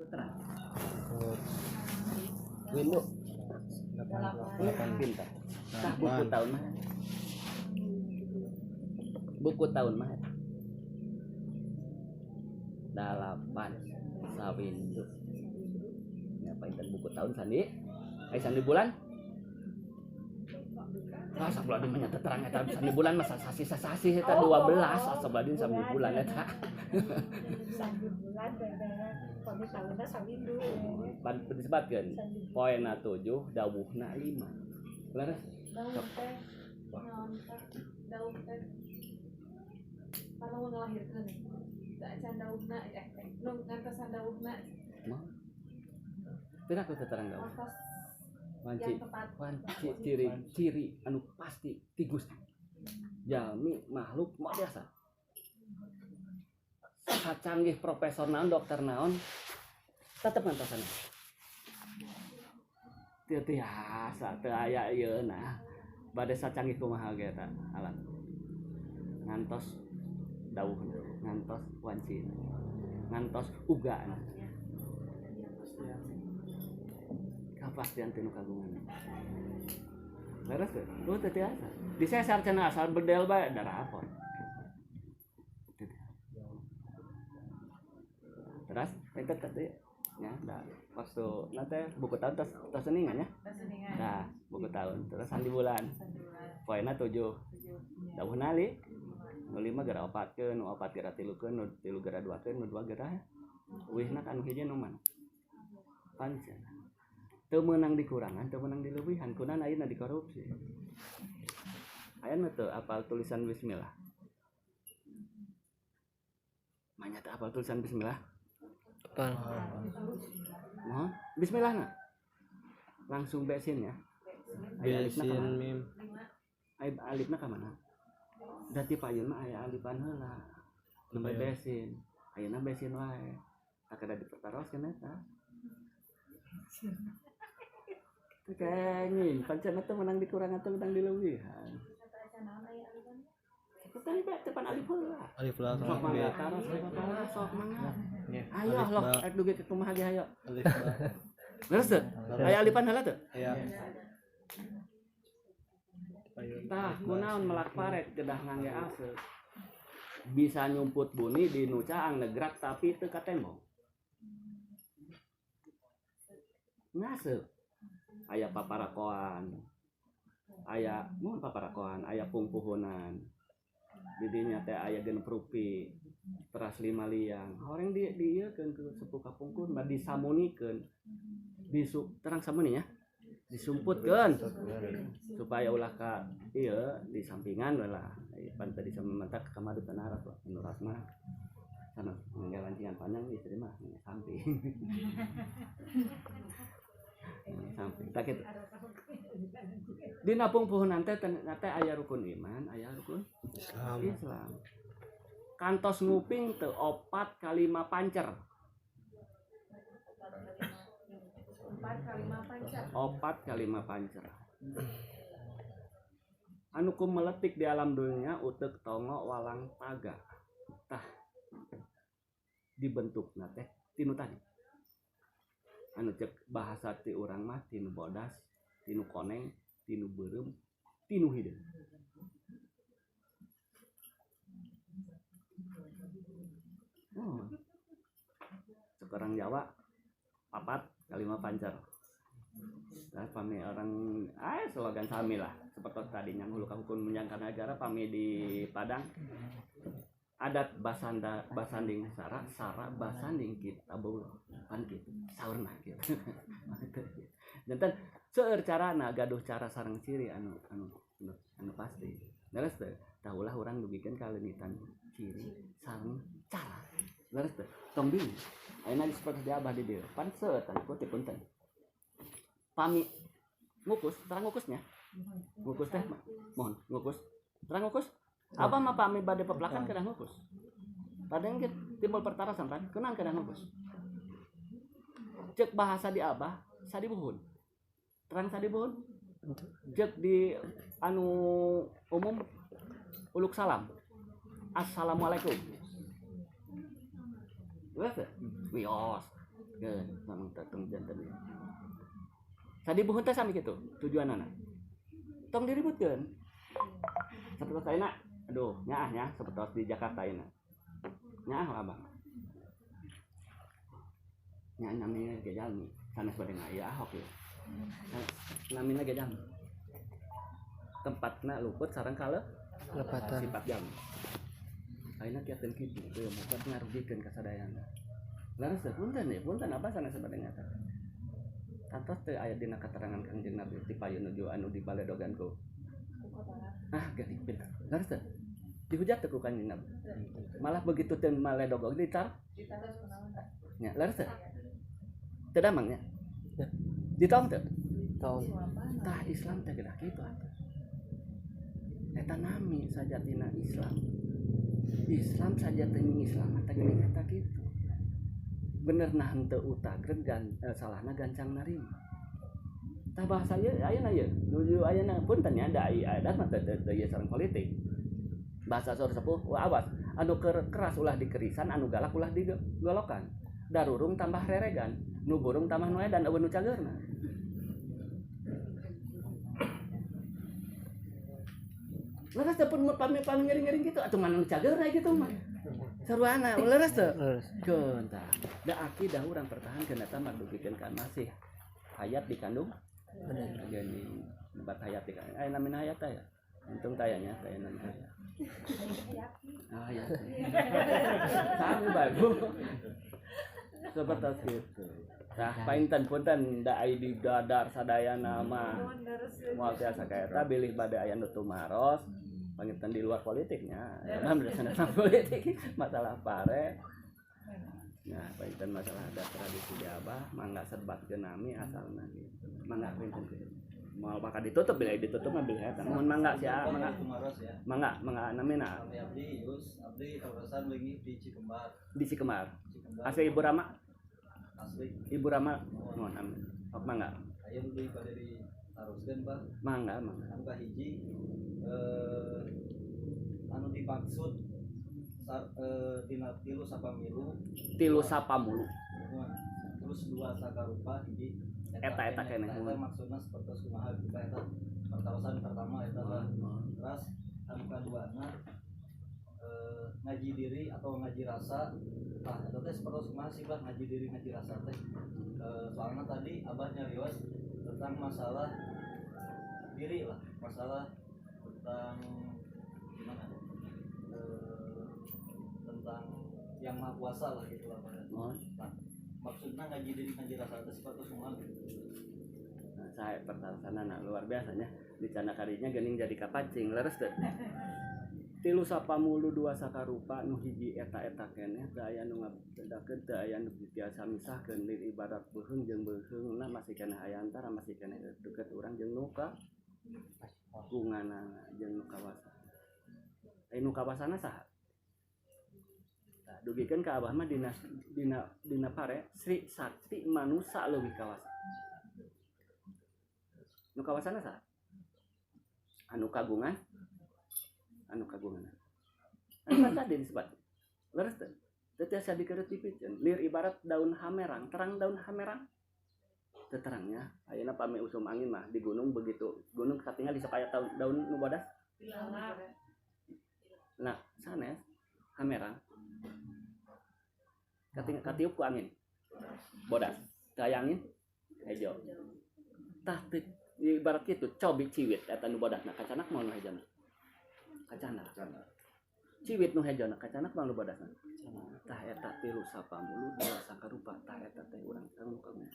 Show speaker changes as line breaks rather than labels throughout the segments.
Terang. Windu
8.
Pintar. Tah buku tahun mah. Buku tahun mah. 8 sawindu. Ya painten buku tahun sandi. Ai sandi bulan? Ah, sabladin mah nyata terang eta sandi bulan mah sasih-sasih eta 12 sabladin sandi bulan eta.
Sandi bulan beda pami tahunna sawindu.
Pan disebutkeun poena 7 dawuhna 5. Leres?
Dawuh teh naon teh dawuh teh panawa ngalahirkeun da acan dawuhna nu ngantosan dawuhna.
Mah. Pira ku terang dawuh? Wanci wanci ciri-ciri anu pasti ti Gusti. Jalmi makhluk mah biasa. Sacanggih profesor naon dokter naon tetep ngantosan. Teu tiasa teu aya ieu nah. Bade sacanggih kumaha ge eta alat. Ngantos dawuhna, ngantos wancina, ngantos ugana. Kapastian tinu kagungan. Leres teu? Oh teu tiasa. Disesar cenah asal bedel bae da rapot. Terus eta tadi ya da waktu nate buku tahun tos tos seningan ya. Nah, buku tahun terus sandi bulan. Poena 7. Dawuhna li nu 5 geura 4keun, nu 4 geura 3keun, nu 3 geura 2keun, nu 2 geura uihna ka anu hiji nu mana? Pancen. Teu meunang dikurangan, teu meunang dileuwihan, kunaon ayeuna dikorupsi. Aya nu teu apal tulisan bismillah? Manya teu apal tulisan bismillah?
Apal.
Mohon bismillah na. Langsung besin ya. Aya alifna ka mana?
Mim.
Aya alifna ka mana? Da ti payun mah aya alipan heula. Nembe besin. Ayeuna besin wae. Tak kada dipertaroskeun eta. Teu kenging, pancen teh menang dikurangan teh menang dileuwihan. Tadi bae teh pan alif heula.
Alif lah.
Sok mangga taros sok mangga. Ayo loh, rek dugi ke kumaha ge hayo.
Alif ba.
Leres teu? Aya alipan heula teu?
Aya.
Tah, kunaon melak paret kedah ngangge ase. Bisa nyumput buni di nu caang negrak tapi teu ka tembok. Ngaseup. Aya paparakoan. Aya mun paparakoan, aya pungpuhunan. Didinya teh aya genep rupi. Teras 5 liang. Horeng di ieukeun ku sepuh kapungkur mah disamunikeun. Terang samuni ya. Disumputkeun supaya ulah ka ieu di sampingan we lah. Pan tadi sama mantak ka kamari teu naras anu ras mah. Sana ngangge lancingan panjang istri mah ngangge samping. Samping tak kitu. Dina pungpuhunan teh teh aya rukun iman, aya rukun
Islam.
Islam. Kantos nguping teu 4 kali 5 pancer.
4 kali 5 pancer.
4 kali 5 pancer. Anu ku meletik di alam dunia uteuk tongo walang taga. Tah dibentukna teh tinu tadi. Anu cek bahasa ti urang mah tinu bodas, tinu koneng, tinu beureum, tinu hideung. Oh. Cek orang Jawa 4 kali 5 pancer. Nah, pami orang slogan sami lah seperti tadi yang hulu hukum menyangka negara pami di Padang adat basanda basanding sara sara basanding kita beulah pan kitu saurna kitu. Janten seueur carana gaduh cara sareng ciri anu anu anu, anu pasti. Leres teu? Tahulah urang dugikeun ka leunitan ciri sareng cara. Leres teu? Tong bingung. Ayeuna seperti di abah di dieu. Pan seueur tah kutip punten. Pami ngukus, terang ngukusnya. Ngukus teh mohon ngukus. Terang ngukus. Apa mah pami bade peplakan kedah ngukus. Padahal ge timbul pertarasan pan, kunaon kedah ngukus. Cek bahasa di abah sadibuhun. Terang sadibuhun. Cek di anu umum uluk salam. Assalamualaikum. Leres teu? Wios. Keun mamang tong janten. Tadi buhun teh sami kitu tujuanana. Tong diributkeun. Sapertos ayeuna, aduh nyaah nya sapertos di Jakarta ayeuna. Nyaah abang. Nyaah namina ge jalmi, sanes bade ngaya Ahok ya. Namina ge jalmi. Tempatna luput sareng kale
Lepatan.
Sifat jalmi. Ayeuna kiakeun kitu, teu mukat ngarugikeun ka sadayana. Leres teh punten ya, punten abah sanes bade ngatakan. Kantos teu aya dina katerangan Kangjeng Nabi ti payun nuju anu dibaledogan ku. Ah, geuning pinter. Leres teh. Dihujat teh ku Kangjeng Nabi. Malah begitu teu maledog oge ditar. Nya, leres teh. Teu damang nya. Ditong teu?
Tong.
Tah Islam teh geus kitu atuh. Eta nami sajatina Islam. Islam sajatina Islam teh geuning eta kitu. Bener nah henteu utagreg salahna gancang narima. Tah bahasa ieu ayeuna ieu nuju ayeuna punten nya da adat mah teu ieu sareng politik. Bahasa saur sepuh awas anu keras ulah dikerisan anu galak ulah digolokan. Darurung tambah reregan, nu burung tambah nu edan eueuh nu cageurna. Leres teh pun pami-pami ngering-ngering kitu atuh mana nu cageurna kitu mah. Saruana leres teu?
Leres.
Keun tah. Da akidah urang pertahankeun eta mah dugikeun ka masih hayat dikandung.
Bener.
Geuning tempat hayat dikandung. Aya namina hayat teh ya. Untung tayanya taya namina hayat. Ah ya. Sami bae Bu. Seperti itu. Tah painten punten da ai di dadar sadayana mah. Moal tiasa ka eta bilih bade aya nu tumaros. Panginten di luar politiknya. Ya mah berdasarkan politik masalah pare. Nah, panginten masalah adat tradisi di abah mangga sebatkeun nami asalna gitu. Mangga panginten kitu. Moal bakal ditutup bila ditutup mah bilih eta. Mun mangga sia mangga. Mangga mangga namina.
Abdi abdi Yus, abdi kawasan leungit di Cikembar.
Di Cikembar. Asli Ibu Rama.
Asli.
Ibu Rama nuhun amin. Ok mangga.
Aya nu deui bade ditaroskeun Bah.
Mangga mangga.
Anu kahiji anu dimaksud tina tilu sapamilu
tilu sapamulu
terus dua sakarupa hiji
eta-eta keneh
eta maksudna sapertos kumaha kita eta pertarosan pertama eta bah. Terus anu kaduana ngaji diri atau ngaji rasa tah eta teh sapertos kumaha sih bah ngaji diri ngaji rasa teh soalna tadi abah nyarios tentang masalah diri lah masalah tentang gimana tentang yang maha kuasa lah gitu lah. Nah, maksudnya ngaji diri ngaji rasa itu sepatu semua gitu.
Nah, saya pertahanan luar biasanya di canda karinya gening jadi kapancing leres teh. Tilu sapamulu dua sakarupa nu hiji eta-eta keneh teu aya nu ngabedakeun teu aya nu tiasa misahkeun lir ibarat beuheung jeung beuheungna masih keneh aya antara masih keneh deket urang jeung nu ka kunganana jeung nu kawasa. Ai nu kawasana saha? Tah dugikeun ka abah mah dina dina dina pare Sri Sakti Manusa leuwih kawasa. Nu kawasana saha? Anu kagungan anu kagungan. Anu tadi disebut. Leres teu? Teu tiasa dikeureup dipikeun. Lir ibarat daun hamerang, terang daun hamerang. Teu terangnya, ayeuna pami usum angin mah di gunung begitu. Gunung katingal di sok aya daun nu bodas. Nah, sanes hamerang. Katingal katiup ku angin. Bodas. Teu aya angin hejo. Tah teu ibarat kitu cobi ciwit eta nu bodasna kacanak moal nu hejona. Kacana. Ciwit nu hejona kacanak moal nu bodasna. Tah eta tilu sapamulu dua sakarupa tah eta teh urang sareng nu kagungan.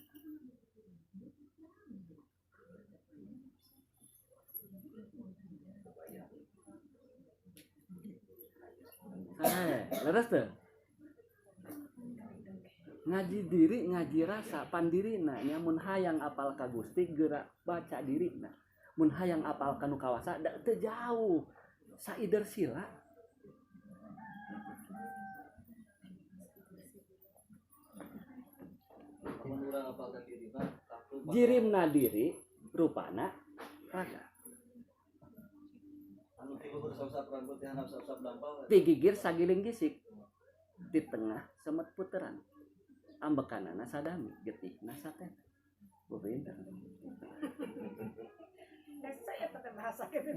Leres teu? Ngaji diri, ngaji rasa, pandirina nya mun hayang apal ka Gusti geura baca dirina. Mun hayang apal ka nu kawasa da teu jauh. Saider sila.
Mun urang apalkan dirina,
jirimna diri rupana raga.
Anu ti luhur sap-sap rambut ti handap sap-sap dampal.
Ti gigir sagiling gisik. Di tengah semet puteran. Ambekanana sadami, getihna satetes. Bu pinter.
Saya pakai bahasa gitu.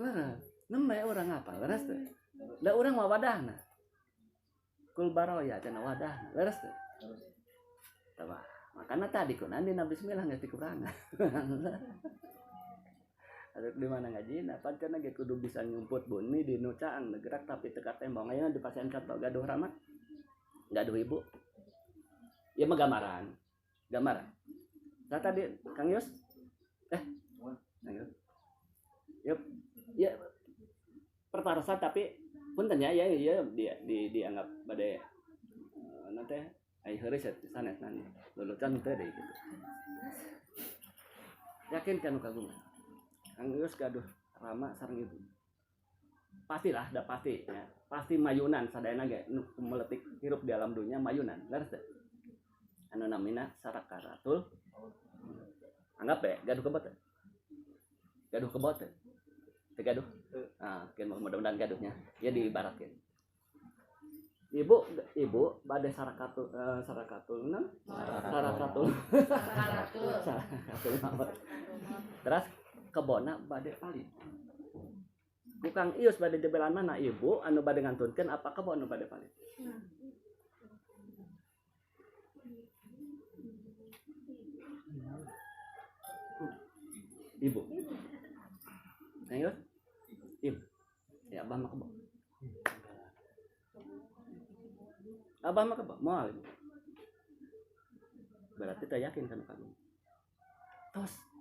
Leres, nembe urang apa? Leres teu? Da urang mah wadahna. Kul baroya cenah wadahna. Leres teu? Tah, makana tadi kunaon dina bismillah geus dikurangan. Aduh, di mana ngaji nah pan cenah ge kudu bisa nyumput bumi di nu caang gerak tapi teu katembong. Ayeuna di pasien kantor gaduh rama, gaduh ibu. Ieu mah gambaran. Gambaran. Nah, tadi Kang Yus Kang Yus. Yup. Ya pertarosan tapi punten ya ya ya di dianggap bade nanti ai heureus ya sanes nan lulucan teu deui gitu. Yakin kan kagungan. Kang Yus gaduh rama sareng ibu. Pastilah, da pasti ya. Pasti mayunan sadayana ge nu meletik hirup di alam dunia mayunan. Leres teu? Anu namina sarakaratul. Anggap ya, gaduh kebot teu? Gaduh kebot teu? Teu gaduh? Ah, mudah-mudahan gaduhnya. Ya diibaratkeun. Ibu bade sarakatul sarakatul naon? Sarakatul. Sarakatul maut. Terus kebona bade palid. Ku Kang Ius bade dibelan mana ibu anu bade ngantunkeun apa kebon anu bade palid? Ibu. Kang Ius? Ibu. Ya abah mah kebon. Abah mah kebon moal ibu. Berarti teu yakin kan kamu.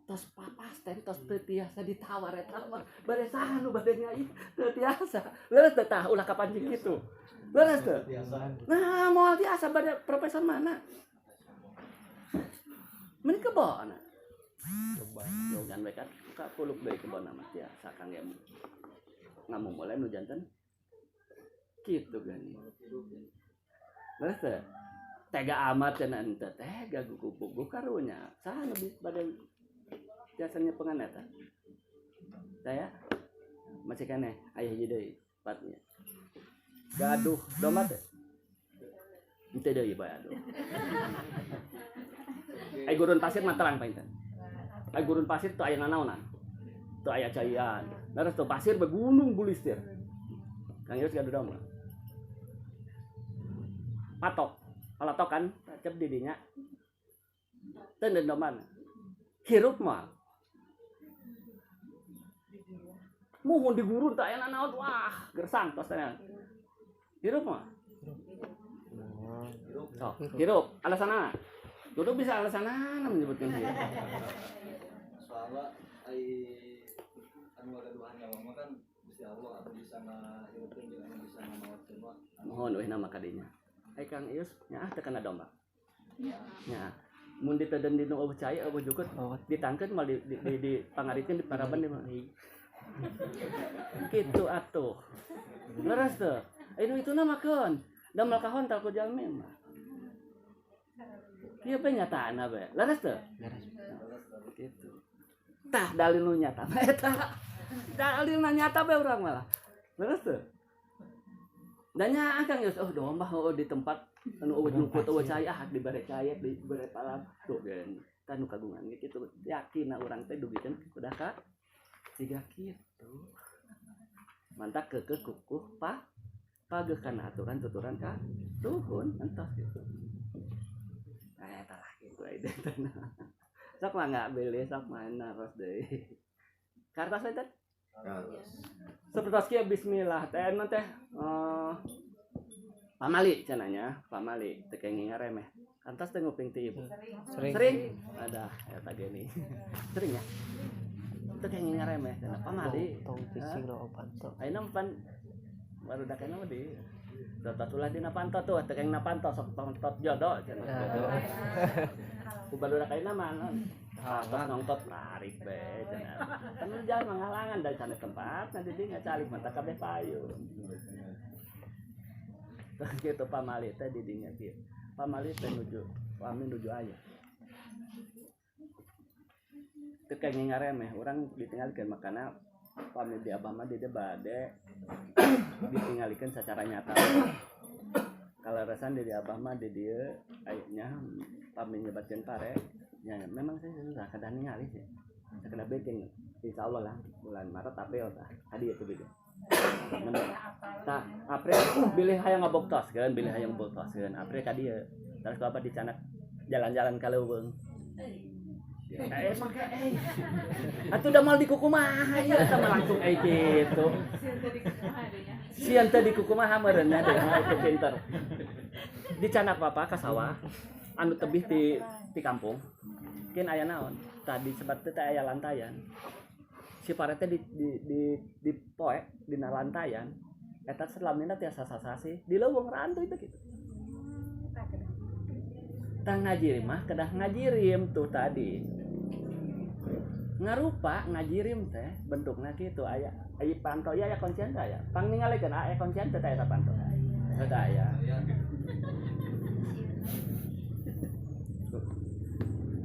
Tos papasten tos teu tiasa ditawar eta mah. Bade saha nu bade ngai teu tiasa. Leres teu tah ulah kapancing kitu. Leres teu? Nah, moal tiasa bade profesor mana? Meni kebon. Jogan we kan ka kuluk deui kebon mah tiasa Kang ge. Ngamumule nu janten kitu gani. Leres teu? Tega amat cenah henteu tega gugup-gugup karunya. Saha nu bade jasanya pengan eta? Saya masih keneh aya hiji deui partnya. Gaduh domba teh. Henteu deui bae aduh. Ai gurun pasir mah terang painten. Ai gurun pasir teu aya nanaonan. Teu aya caian. Leres teu pasir begunung bulistir. Kang Yus gaduh domba. Patok. Palatok kan cep di dinya. Teu domba. Hirup mah. Muhun di gurun tak aya nanaon, wah, gersang tos teh. Hirup mah. Sok, hirup. Alasanna. Duduk bisa alasanna menyebutkan hirup.
Soalnya ai anu gaduhan nyawa mah kan Gusti Allah anu bisa ngahirupkeun jeung anu bisa ngamaotkeun mah.
Mohon euy nama kadinya. Ai Kang Ius nyaah teu kana domba. Nyaah. Mun diteden di nu eueuh cai eueuh jukut ditangkeun mal di pangarikeun di paraban di mah. Kitu atuh. Leres teu? Anu itu na makeun. Damel kahontal ku jalmi mah. Ieu pe nyataana bae. Leres teu?
Leres.
Kitu. Tah dalil nu nyata mah eta. Dalil nu nyata bae urang malah. Leres teu? Da nyaah Kang Yus, oh domba oh di tempat anu eueuh jukut eueuh cai ah dibere cai dibere palam tuh gen. Tah nu kagungan ge kitu yakinna urang teh dugikeun kudah ka siga kitu. Mantak keukeuh kukuh pa pageuh kana aturan tuturan ka tuhun entos gitu. Nah eta lah kitu ide teh. Sok mangga bilih sok mana ros deui. Kartos teh? Seperti kieu bismillah teh anu teh pamali cenah pamali teu kenging ngaremeh. Kantos teh nguping ti ibu.
Sering.
Sering. Ada eta geuning. Sering ya. Teu kenging ngaremeh cenah pamali.
Tong pising ro panto.
Ayeuna pan barudak aya mah di Dotot ulah dina panto tuh, teu kenging na panto sok tontot jodoh cenah. Ku barudak ayeuna mah tos nongtot narik be cenah. Kan jalan menghalangan dari sana tempat, nanti dia nggak calik mata kabeh payung. Terus gitu pamali teh di dinya kieu. Pamali teh nuju, pami nuju aya. Teu kenging ngaremeh, urang ditinggalikeun makana pami di abah mah di dieu bade ditinggalikeun secara nyata. Kalarasan di abah mah di dieu aya pami nyebatkeun pare. Ya memang saya susah kedah ningali sih. Saya kena bikin insyaallah lah bulan Maret April tah. Tadi itu beda. Tah April bilih hayang ngaboktoskeun, bilih hayang boktoskeun. April ka dieu. Terus ku abah dicanak jalan-jalan ka leuweung. Emang kayak atuh udah mal dikukumaha ieu sama langsung gitu. Sieun teu dikukumaha meureunna deh mah itu pinter. Dicanak papa ka sawah anu tebih ti kampung. Kin aya naon? Tadi sebat teh aya lantayan. Si pare teh di poe dina lantayan. Eta selamina tiasa sasasi di leuweung rantu itu gitu. Tah ngajirim mah kedah ngajirim tuh tadi. Ngarupa ngajirim teh bentukna kitu aya aya panto ya aya kuncian teh aya. Pang ningalikeun aya kuncian teh aya panto. Teh aya.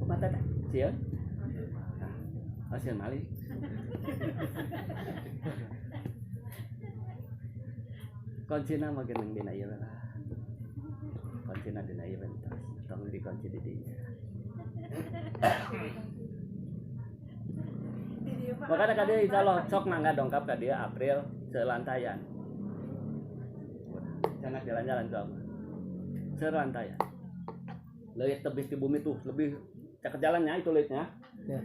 Kumaha teh? Sieun? Ah, sieun malih. Kuncina mah geuning dina ieu lah. Kuncina dina ieu entos. Tong dikunci di dinya. Makanya ka dieu insyaallah sok mangga dongkap ka dieu April selantayan. Jangan jalan-jalan tuh apa. Selantayan. Leuit tebih di bumi tuh lebih caket jalannya itu leuitnya.
Ya.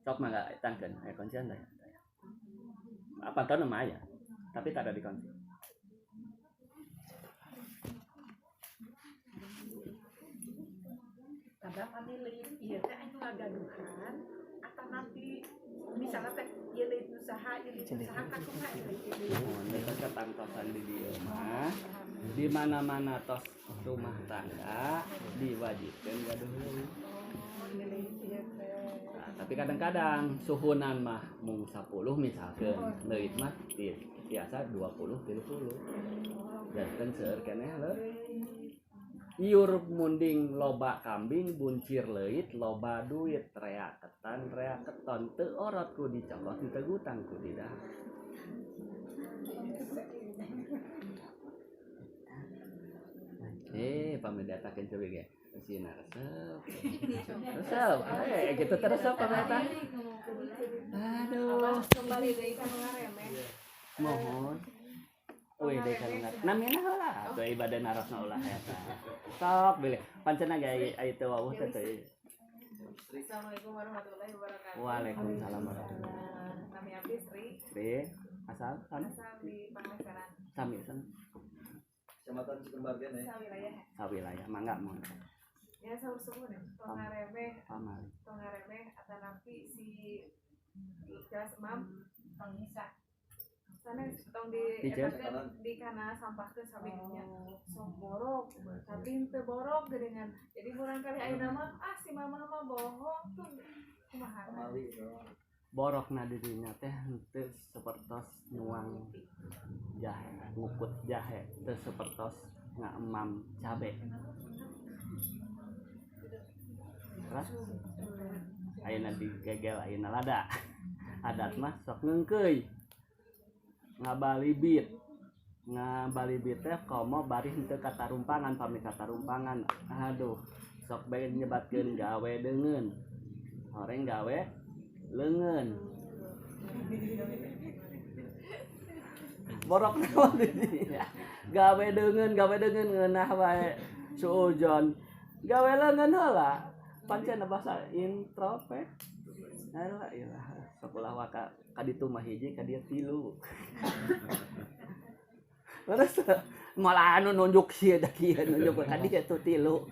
Sok mangga tangkeun aya kuncian teh. Apa tahun mah aya. Tapi tak ada dikunci.
Kadang kami leuit ieu teh anu ngagaduhan atau nanti misalnya teh ieu leuit usaha ieu leuit usaha kakumaha ieu leuit.
Mun eta katangtosan di dieu mah di mana-mana tos rumah tangga diwajibkeun gaduh leuit. Nah, tapi kadang-kadang suhunan mah mung 10 misalkeun leuit mah biasa 20 30. Janten seueur keneh leuit. Iur munding loba kambing buncir leuit loba duit rea ketan rea keton teu orot ku dicokot ditegutang ku didahar. Pamedatakeun cobi ge. Sina resep. Resep. Gitu terus apa pameta? Aduh.
Kembali deui ka nu ngaremeh.
Mohon. Uy, deui ka nu namina heula atuh ibadah narosna ulah eta. Sok bilih pancen ge aya teu wawuh teh teu.
Assalamualaikum warahmatullahi wabarakatuh.
Waalaikumsalam warahmatullahi wabarakatuh.
Nami abdi Sri.
Sri, asal sana?
Asal di Pangleseran.
Sami san.
Kecamatan Cikembar ya.
Sawilayah.
Sawilayah, mangga mohon.
Ya saur suhun ya. Tong ngaremeh.
Pamali.
Tong ngaremeh atanapi si jelas emam tong nyisa. Sanes tong di etakeun di kana sampahkeun sabehnya. Sok borok, tapi teu borok geuningan. Jadi murang kali ayeuna mah ah si mamah mah bohong tuh kumaha.
Borokna dirinya teh henteu sapertos nuang jahe, ngukut jahe, teu sapertos ngaemam cabe. Terus ayeuna digegel ayeuna lada. Adat mah sok ngeungkeuy. Ngabalibit. Ngabalibit teh komo bari henteu katarumpangan pami katarumpangan. Aduh, sok bae nyebatkeun gawe deungeun. Horeng gawe leungeun. Borok naon di dinya. Gawe deungeun ngeunah wae suujon. Gawe leungeun heula. Pancen bahasa introvert. Aduh, ilah sakulah waka ka ditu mah hiji ka dieu tilu. Terus malah anu nunjuk sieun da kieu nunjuk ka dieu tuh tilu.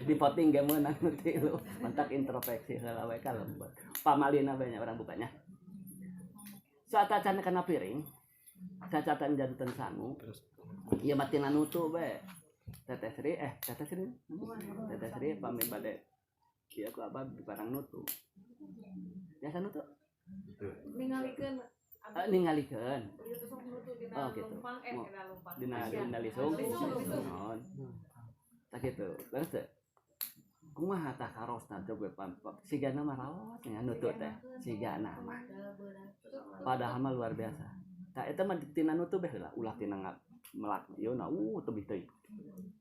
Dipoting ge meunang nu tilu. Mantak introspeksi heula we ka lembut. Pamalina banyak orang bukanya. Saat acan kana piring, cacatan janten sangu. Ieu mah tina nutu bae. Teteh Sri, Teteh Sri. Teteh Sri pamit bade. Ieu ku abah di barang nutu. Biasa nutu?
Ningalikeun.
Ningalikeun.
Oh
gitu.
Dina
Dina lisung. Naon. Tah kitu. Terus teh. Kumaha tah karosna coba pampak. Sigana mah raos nya nutu teh. Sigana mah. Padahal mah luar biasa. Tah eta mah tina nutu beh heula ulah tina Melak ieu na tebih teuing.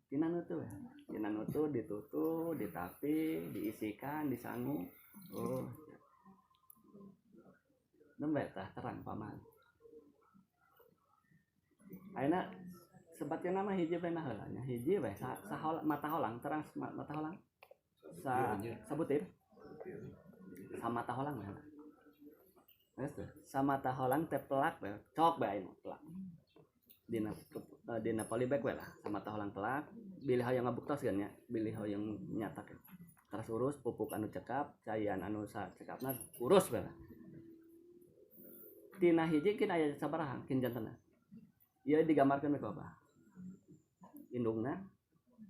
Tina nutu we. Tina nutu ditutup, ditapi, diisikan, disangu. Oh. Nembe tah terang paman. Ayeuna sebatnya nama hiji we nah heula nya. Hiji we sa, mata holang terang mata holang. Sa sabutir. Sa mata holang we. Geus teu? Sa mata holang teh pelak we, cok bae ayeuna pelak. Dina dina polybag we lah, sa mata holang pelak, bilih hoyong ngabuktoskeun nya, bilih hoyong nyatakeun. Teras urus pupuk anu cekap, caian anu sacekapna urus we lah. Tina hiji kin aya sabaraha kin jantenna. Ieu digambarkeun we ku abah. Indungna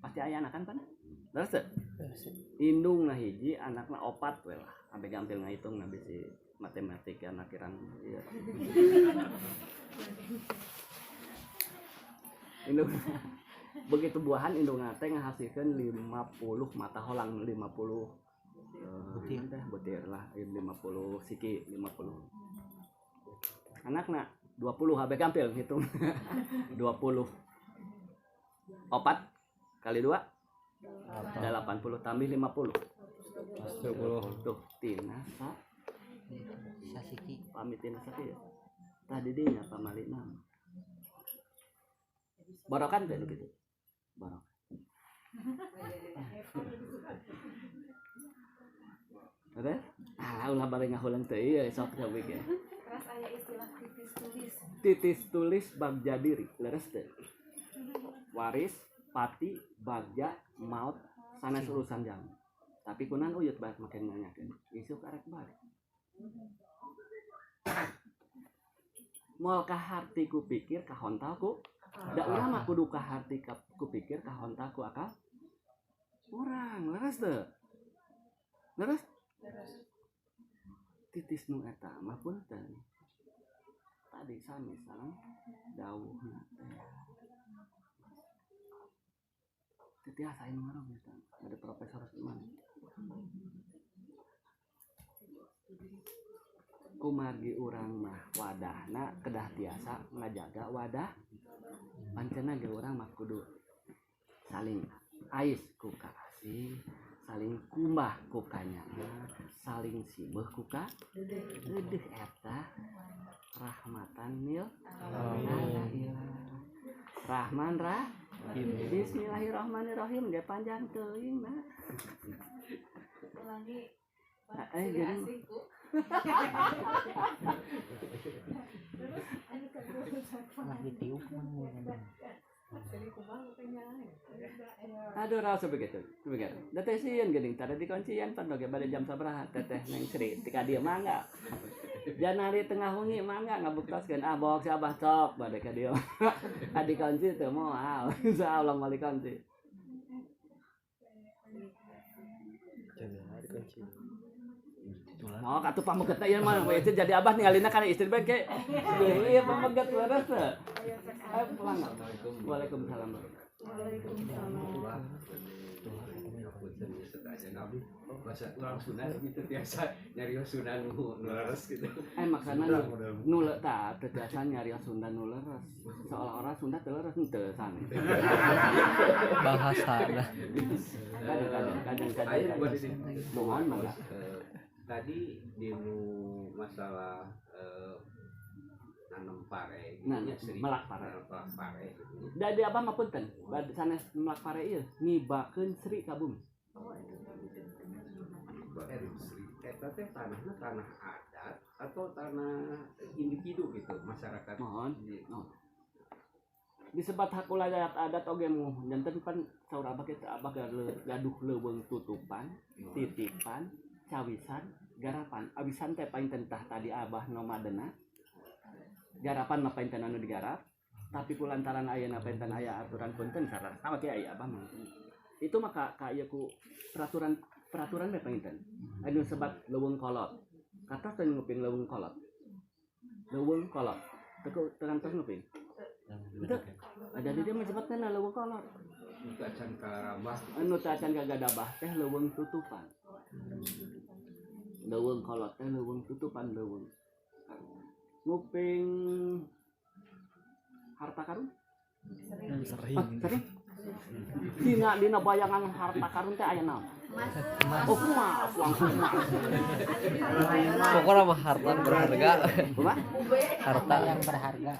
pasti aya anakan pan? Leres teu? Indungna hiji, anakna opat we lah. Sampai gampil ngahitung na bisi matematika anak kirang ieu. Indung begitu buahan indungna teh ngahasilkeun 50 mata holang, 50
Butir.
teh butir lah, 50 siki, 50. Anakna 20 habe gampil ngitung. 20. Opat kali 2 80 tambah 50.
10.
Tuh tina sa
Sasiki.
Pamit tina saki ya. Tah di dinya pamalina. Barokan teh nu kitu. Barok. Ada? Ah, ulah bari ngahulang teh ieu sok coba ge.
Ras aya istilah titis tulis.
Titis tulis bagja diri, leres teh. Waris, pati, bagja, maut, sanes urusan jam. Tapi kunan uyut bae make nanyakeun. Isuk arek balik. Moal kaharti ku pikir kahontal ku. Da urang mah kudu kaharti ku pikir kahontal ku akal. Urang leres teu? Leres? Titis nu eta mah punten. Tadi sami sareng dawuhna teh. Teu tiasa anu ngaruh eta. Ada profesor mana? Kumargi urang mah wadahna kedah tiasa ngajaga wadah. Pancena ge urang mah kudu saling ais ku kaasih, saling kumbah ku kanyana, saling sibeuh ku ka deudeuh eta rahmatan lil alamin. Rahman ra Bismillahirrahmanirrahim ge panjang teuing na.
Ulangi.
Nah, jadi
Lah ditiup mah.
Aduh rasa begitu. Begitu. Da teh sieun geuning tadi dikuncian pan oge bade jam sabaraha teteh Neng Sri tika dieu mangga. Janari tengah wengi mangga ngabuktoskeun ah bok si Abah cok bade ka dieu. Adi kunci teu moal. Insyaallah moal dikunci.
Jangan dikunci.
Oh, katuh pameget ieu mah we jadi abah ningalina kana istri bae ke. Ieu pameget leres teu. Ayo pulang. Waalaikumsalam.
Waalaikumsalam.
Bahasa orang Sunda gitu biasa nyari Sunda nu leres gitu.
Maksana nu tah teu biasa nyari Sunda nu leres. Seolah-olah Sunda teu leres henteu sanes.
Bahasa lah.
Kadang-kadang.
Ayo buat ini.
Mohon mangga.
Tadi di masalah nanam pare gitu
Nah,
nya, Sri.
melak pare.
Melak pare gitu.
Da di abah mah punten, bad sanes melak pare ieu ngibakeun Sri ka bumi.
Sri eta teh tanahna tanah adat atau tanah individu gitu masyarakat.
Mohon. Disebat hak ulayat adat oge muh janten pan saur abah kitu abah gaduh leuweung tutupan, titipan, cawisan, garapan. Awisan teh painten tah tadi abah nomadena. Garapan mah painten anu digarap, tapi kulantaran ayeuna painten aya aturan punten sareng sama kieu aya abah mah. Itu mah ka ieu ku peraturan bae painten. Anu sebat leuweung kolot. Katos teh nguping leuweung kolot. Leuweung kolot. Teu tekan tos nguping. Henteu. Ada di dia mah sebetna leuweung kolot.
Nu acan karabah.
Anu teu acan kagadabah teh leuweung tutupan. Leuweung kolot teh leuweung tutupan leuweung. Nguping harta karun?
Sering.
Ah, sering. Dina bayangan harta karun teh aya naon? Oh, emas, langsung emas.
Pokoknya mah harta berharga.
Kumaha?
Harta
yang berharga.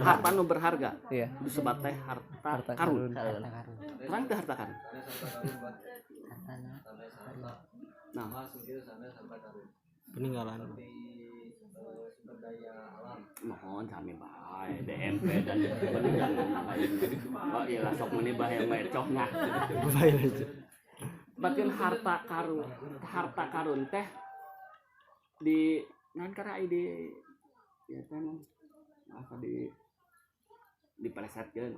Harta nu berharga.
Iya.
Disebut teh harta karun.
Harta karun.
Terang teh harta karun. Nah,
peninggalan.
Mohon sami bae DMP dan peninggalan lain. Oh iya sok meuni bae mecohnya.
Bae aja.
Bagian harta karun teh di naon karai di ya teh asa di dipelesetkeun.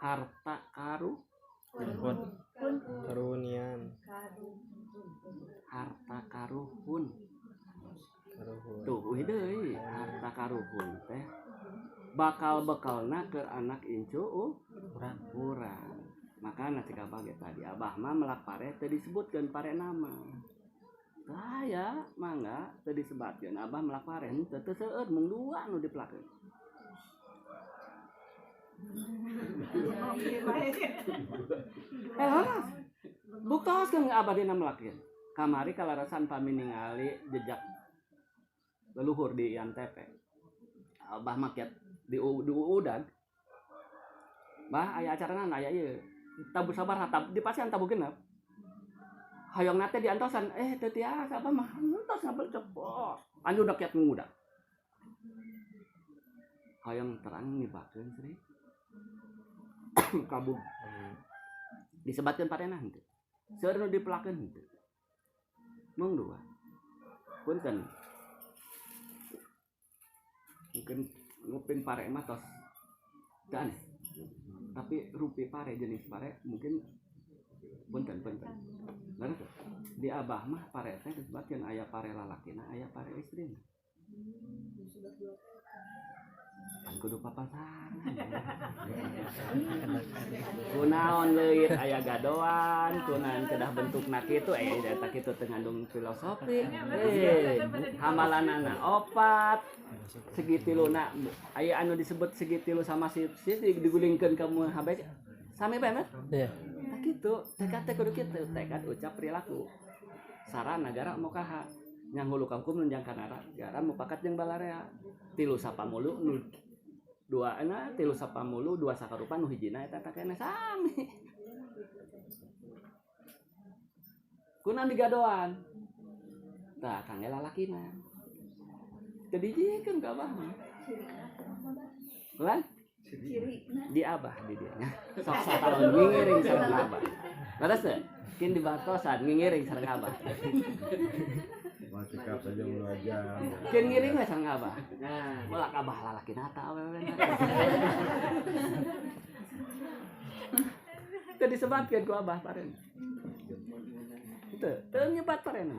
Harta karu
karunian.
Harta karuhun. Tuh euy deui harta karuhun teh bakal bekalna ke anak incu urang. Makana cek abah ge tadi abah mah melak pare teu disebutkeun pare nama. Tah ya mangga teu disebatkeun abah melak pare henteu teu seueur mung dua nu dipelakeun. Buktoskeun abah dina melakeun. Kamari kalarasan pami ningali jejak leluhur di IANTP. Abah mah kiat di udag. Bah aya acarana aya ieu. Tabu sabar tab di pasian tabu genep. Hoyong nate diantosan teu tiasa abah mah entos ngabel cepot. Anju udah kiat ngudag. Hoyong terang nibakeun sri. Kabung. Disebatkeun parena henteu. Seueur nu dipelakeun henteu. Mung dua. Punten. Mungkin nguping pare mah tos teu aneh. Tapi rupi pare jenis pare mungkin punten. Leres teu? Di abah mah pare teh disebutkeun aya pare lalakina, aya pare istrina. Kan kudu papasangan. Kunaon leuit aya gadoan, kunaon kedah bentukna kitu eta kitu teu ngandung filosofi. Hamalanana opat. Segitiluna aya anu disebut segitilu sama si digulingkeun ka HB sami bae mah.
Iya.
Tah kitu, tekad teh kudu kitu, tekad ucap perilaku. Saran nagara mokaha nyanghulu ka hukum nunjang ka nagara mupakat jeung balarea. Tilu sapamulu nu dua na tilu sapamulu dua sakarupa nu hijina eta teh keneh sami. Kunaon digadoan? Tah kangge lalakina. Teu dijiekeun ka abah mah. Lan? Di abah di dieu nya. Sok sataun ngingiring sareng abah. Leres teu? Kin dibatosan ngingiring sareng abah.
Mah cekap saja mulu aja.
Kin ngiring we sareng abah. Nah, moal abah lalakina ta awewe. Teu disebatkeun ku abah parena. Teu, teu nyebat parena.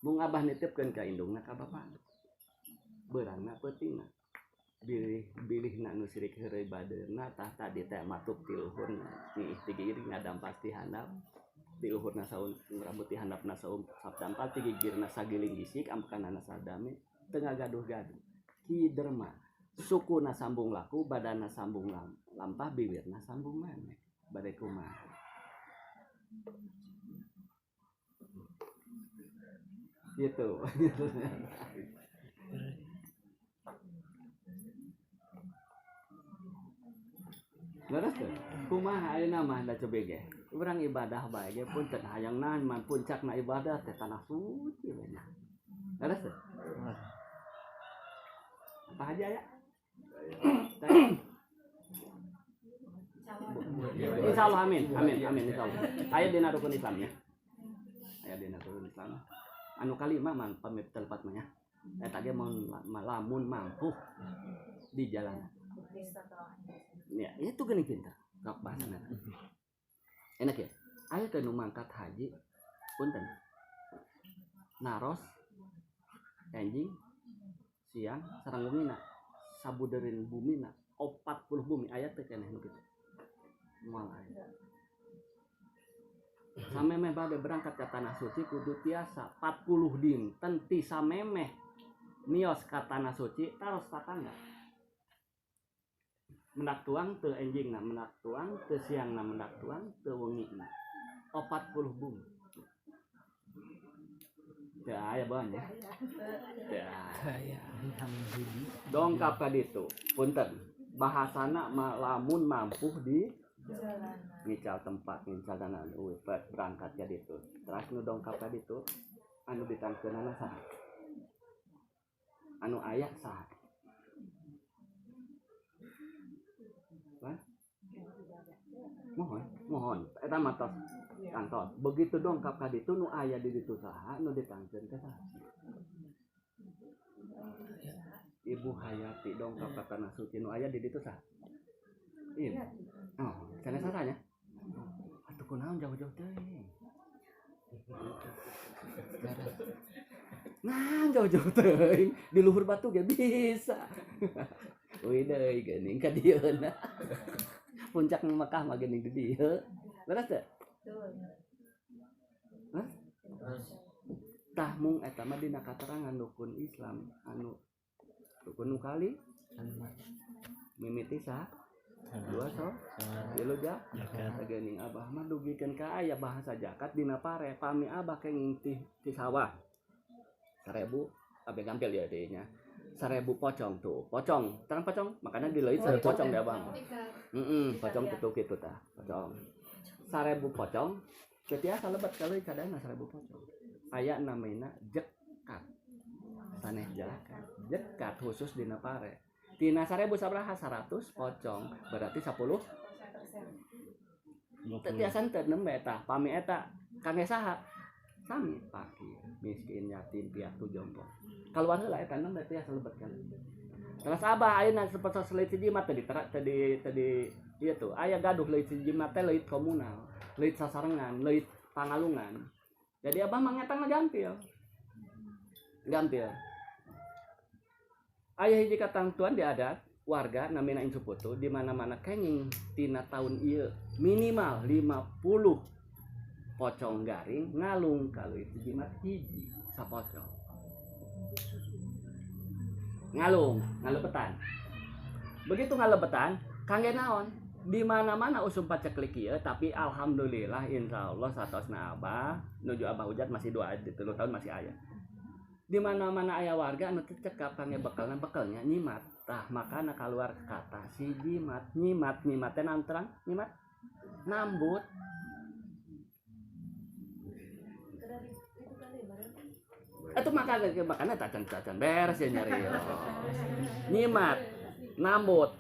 Mung abah nitipkeun ka indungna ka bapana. Beurangna peutingna. Bilih-bilihna nu sirik heureuy badeurna tah tadi teh matuk ti luhurna. Ngiih ti gigiring ngadampas ti handap. Ti luhurna saun rambut ti handapna saum sapdampal ti gigirna sagiling gisik ampekanana sadame teu ngagaduh-gaduh. Ki Derma sukuna sambung laku, badanna sambung lampah, bibirna sambung maneh. Bade kumaha? Gitu. Leres teu? Kumaha ayeuna mah da cobe ge. Urang ibadah bae ge punten hayang naon man puncakna ibadah teh tanah suci we nya. Leres teu? Apa aja ya? Insyaallah amin. Amin amin insyaallah. Aya dina rukun Islam nya. Aya dina rukun Islam. Anu kalima mah pamit tempat mah nya. Eta ge mun lamun mampu di jalanan. Ya, itu geuning pinter. Sok bahasana. Enak ya? Aya teh nu mangkat haji punten. Naros enjing siang sareng wengina sabuderin bumina 40 bumi aya teh keneh nu kitu. Moal aya. Samemeh bade berangkat ke tanah suci kudu tiasa 40 dinten ti samemeh mios ka tanah suci taros tatangga. Mendak tuang teu enjingna, mendak tuang teu siangna, mendak tuang teu wengina. 40 bumi. Teu aya bahan ya. Teu aya. Dongkap ka ditu. Punten. Bahasana lamun mampu di ngical tempat, ngical tanah, berangkat ka ditu. Terus nu dongkap ka ditu anu ditangkeunana saha? Anu aya saha? Hah? Mohon, mohon. Eta mah tos kantos. Begitu dongkap ka ditu nu aya di ditu saha, nu ditangkeun teh saha? Ibu Hayati dongkap ka tanah suci nu aya di ditu saha? Iya. Oh, sanes sasanya. Atuh kunaon jauh-jauh teuing. Nah, jauh-jauh teuing di luhur batu ge bisa. Uih deui geuning ka dieuna. Puncak Mekah mah geuning di dieu. Leres teu? Hah? Tah mung eta mah dina katerangan rukun Islam anu rukun nu kali mimiti saha? Dua so, tilu zakat. Geuning abah mah dugikeun ka aya bahasa zakat dina pare pami abah kenging ti sawah. 1000 abeh gampil ya teh nya. 1000 pocong tuh, pocong, terang pocong, makanya dileuit 1000 pocong deh abang. Pocong kitu kitu tah, pocong. 1000 pocong, teu lebet kaleuit sadayana 1000 pocong. Aya namina jekat. Saneh zakat. Jekat khusus dina pare. Tina 1000 sabaraha 100 pocong, berarti 10%. Teu tiasa teu nembe tah, pami eta kangge saha? Sami fakir, miskin, yatim, piatu, jompo. Kaluar heula eta nembe tiasa lebet kan. Terus abah ayeuna sapertos leuit hiji mah teu di ieu tuh, aya gaduh leuit hiji mah teh leuit komunal, leuit sasarengan, leuit pangalungan. Jadi abah mah ngetang gampil. Gampil. Aya hiji katangtuan di adat warga namina Incu Putu di mana-mana kenging tina tahun ieu minimal 50 pocong garing ngalung kalau itu jimat hiji sapocong. Ngalung, ngalebetan. Begitu ngalebetan kangge naon? Di mana-mana usum paceklik ieu tapi alhamdulillah insyaallah satosna abah nuju abah hujat masih 2 3 tahun masih aya. Di mana-mana aya warga anu teu cekap kangge bekalna bekalnya nyimat. Tah makana kaluar kata si jimat, nyimat, nyimat teh naon terang? Nyimat nambut. Atuh makana tacan-tacan beres ya nyari. Nyimat, nambut.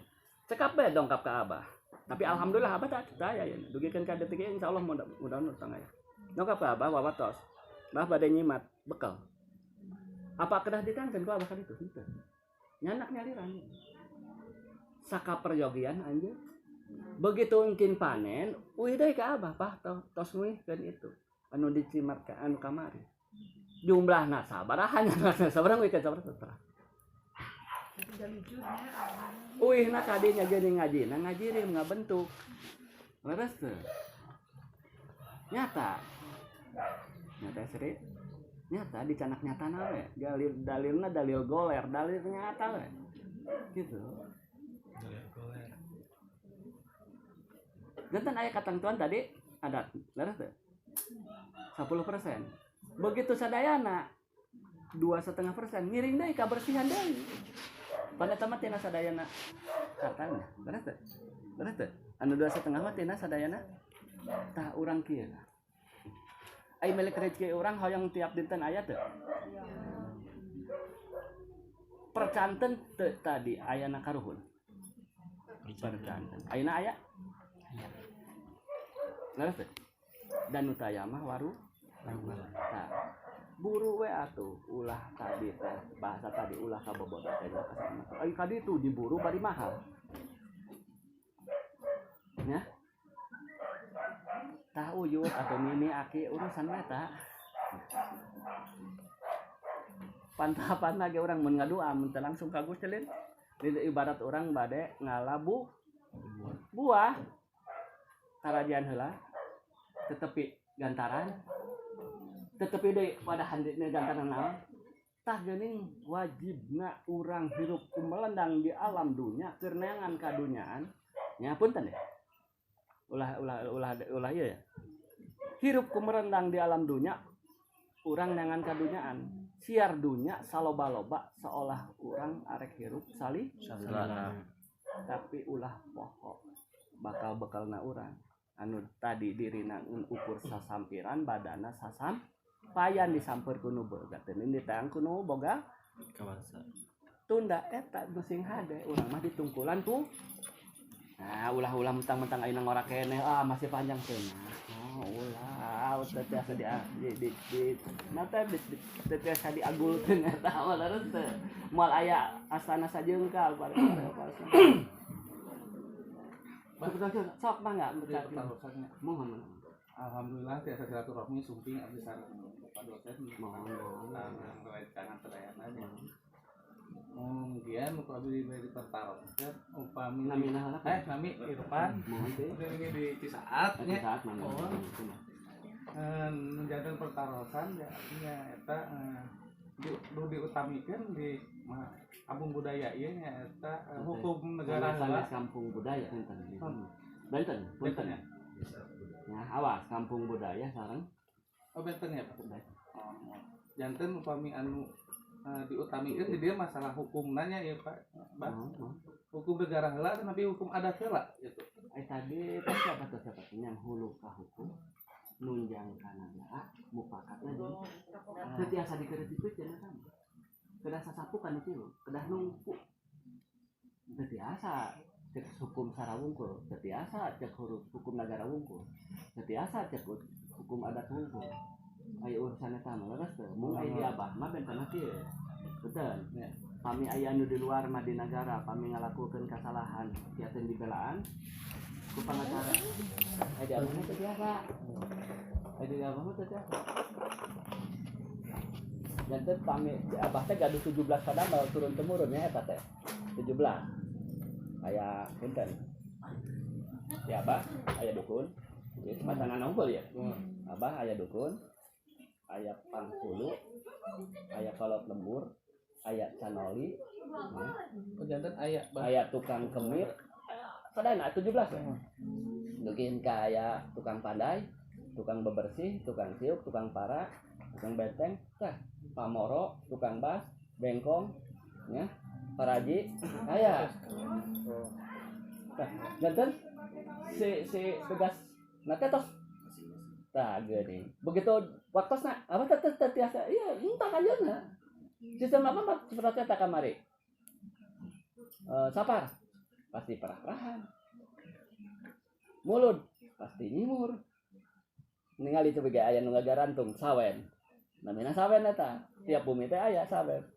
Cekap bae dongkap ka abah. Tapi alhamdulillah abah tak aya ya. Dugikeun ka detik ieu insyaallah mudah-mudahan utang aya. Dongkap ka abah wawatos. Bah bade nyimat bekal. Apa kedah ditangkeun ku abah ka ditu? Henteu. Nyanak nyaliran. Sakaperyogian anjeun. Begitu engkin panen, uih deui ka abah pah tos nguihkeun itu. Anu dicimat ka anu kamari. Jumlahna sabaraha nyanak sabaraha nguihkeun sabaraha terang. Uihna kadinya geuning ngajina ngajirim ngabentuk. Leres teu? Nyata. Nyata seri. Nyata dicanak nyatana we. Dalil dalilna dalil goler, dalil nyata we. Gitu.
Dalil goler.
Jantan aya katangtuan tadi adat, leres teu? 10%. Begitu sadayana 2,5% ngiring deui kabersihan deui. Pada eta mah tina sadayana hartana, leres teu? Leres teu? Anu 2,5 mah tina sadayana tah urang kieu. Ai milik rezeki urang hoyong tiap dinten aya teu? Percanten teu tadi ayana karuhun. Percanten. Ayeuna aya? Leres teu? Dan nu taya mah waru. Tah. Buru we atuh ulah tadi teh bahasa tadi ulah kabobodo teh kasana. Ai ka ditu diburu bari mahal. Nya? Tah uyut atau mimi aki urusan eta. Pantapan lagi orang mun ngadua mun teu langsung ka Gusti lin. Ibarat orang bade ngalabu buah karajaan heula tetepi gantaran tetepi deui wadahan di gantaran naon Tah geuning wajibna urang hirup kumelendang di alam dunya keur neangan kadunyaan. Nya punten ya. Ulah ulah ulah ulah ieu ya. Hirup kumerendang di alam dunya urang neangan kadunyaan. Siar dunya saloba-loba seolah urang arek hirup sali
Salila.
Tapi ulah poho bakal bekalna urang anu tadi dirina ukur sasampiran badana sasampayan disamper ku nu boga teu diteang ku nu boga
kawasa.
Tunda eta nu sing hade urang mah ditungkulan ku. Nah, ulah-ulah mentang-mentang ayeuna ngora keneh ah masih panjang teu. Nah, ulah teu tiasa di nah teh teu tiasa diagulkeun eta mah leres teu. Moal aya astana sajengkal pada. Sok mangga mohon.
Alhamdulillah tiasa silaturahmi sumping abdi sareng Pak dosen
mohon
rencana sadayana nya. Kemudian ku abdi diberi pertaroskeun upami
namina heula
nami Irfan
mohon teh
di Cisaat nya.
Cisaat mana.
Janten pertarosan ya nya eta nu diutamikeun di kampung budaya ieu nya eta hukum negara
heula kampung budaya enten. Benten punten ya. Nah, awas kampung budaya sareng.
Oh benten ya Pak. Oh, janten upami anu diutamikeun di dieu masalah hukumna nya ya Pak. Hukum negara heula tapi hukum adat heula gitu.
Tadi siapa tuh siapa yang hulu ka hukum nunjang ka nagara mupakatna jeung teu tiasa dikeureutik cenah kan. Kedah sasapukan itu kedah nungku. Teu tiasa cek hukum sarawungkul, teu tiasa cek hukum nagara wungkul, teu tiasa cek hukum adat wungkul. Aya urusan eta mah leres teu. Mung aya di abah mah benten kieu. Betul. Pami aya anu di luar mah di nagara, pami ngalakukeun kasalahan, kiateun dibelaan ku pangacara. Aya di abah mah teu tiasa. Aya di abah mah teu tiasa. Janten pami abah teh gaduh 17 padamel turun temurun nya eta teh. 17. Aya punten. Di abah aya dukun. Ieu pasangan unggul ya. Abah aya dukun, aya pangkulu, aya kolot lembur, aya canoli,
janten aya
aya tukang kemir. Sadayana 17 ya. Dukin ka aya tukang pandai, tukang bebersih, tukang siuk, tukang para, tukang benteng, tah pamoro, tukang bas, bengkong, ya, paraji, aya. Tah, janten si tugas na teh tos. Tah geuning. Begitu waktosna apa teh teh tiasa iya entah ayeuna. Sistem apa mah seperti eta kamari. Sapar pasti perah-perahan. Mulud pasti nyimur. Ningali teu bege aya nu ngagarantung sawen. Namina sawen eta. Tiap bumi teh aya sawen.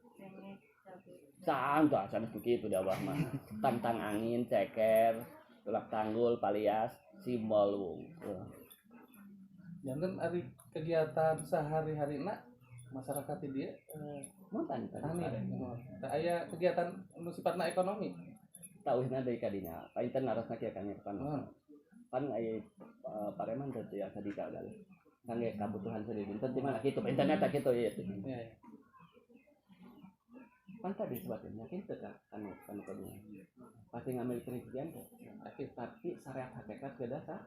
Saang tah sanes kitu di abah mah. Tangtang angin, ceker, tulak tanggul, palias, simbol wungkul.
Janten ari kegiatan sehari-harina masyarakat di dieu
tani.
Tah aya kegiatan nu sifatna ekonomi.
Tauhna deui ka dinya. Painten narosna kieu kan pan. Pan aya pareman teh tiasa digagal. Kangge kabutuhan sadidinten di mana kitu painten eta kitu ieu.
Iya.
Pan tadi sebetulnya kitu ka kanu kanu kadua. Pasti ngambil penelitian teh. Tapi syariat hakikat kedah sah.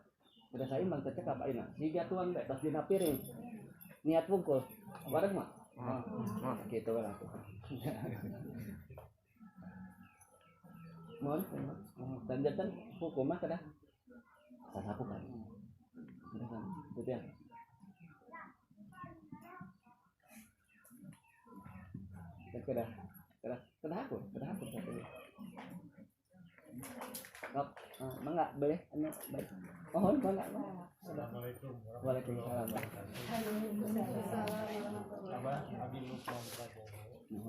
Udah saimbang teh cekap ayeuna. Siga tuang bae tos dina piring. Niat wungkul. Bareng mah. Kitu lah. Mohon, dan jantan hukum mah kedah sasapukan. Itu ya. Kedah, kedah, kedah aku satu. Sok, mangga boleh, anu baik. Mohon, mangga.
Assalamualaikum.
Waalaikumsalam.
Abah, Abi Lukman Prabowo,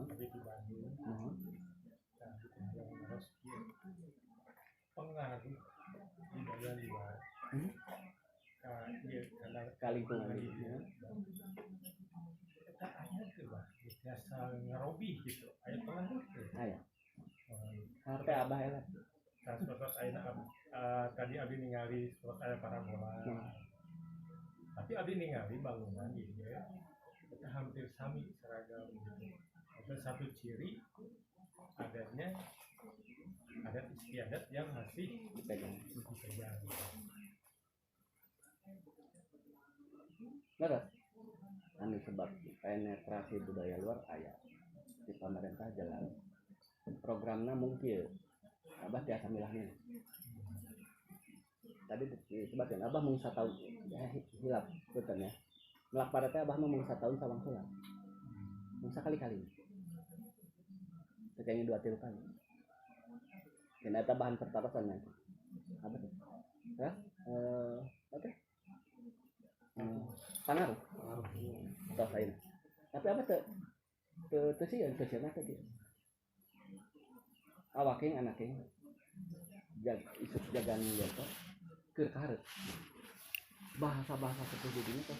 Abi di Bandung. Nah, yang harus pengaruh budaya luar
ka lingkungan
gitu. Kita aya teu bah biasa ngerobih gitu. Aya pengaruh teu.
Aya. Harpe abah eta.
Transportasi ayeuna tadi abi ningali seperti aya parabola. Tapi abi ningali bangunan di dieu eta hampir sami seragam gitu. Itu satu ciri adanya adat istiadat yang masih
dipegang.
Dipegang.
Beres. Anu sebab penetrasi budaya luar aya di pemerintah jelas. Programnya mungkin Abah tiasa milah nih. Tadi disebutkan Abah mung satahun hilap punten ya. Melak pare teh Abah mah mung satahun sawangsulan. Mung sakali-kali. Kayaknya 2-3 kali. Dan eta bahan pertarosan nanti. Apa tuh? Ya? Apa? Pangaruh. Tos ayeuna. Tapi apa teu teu teu sieun teu sieun teh kieu. Awaking anaking jag isuk jagan ieu teh keur kahareup. Bahasa-bahasa seperti ini teh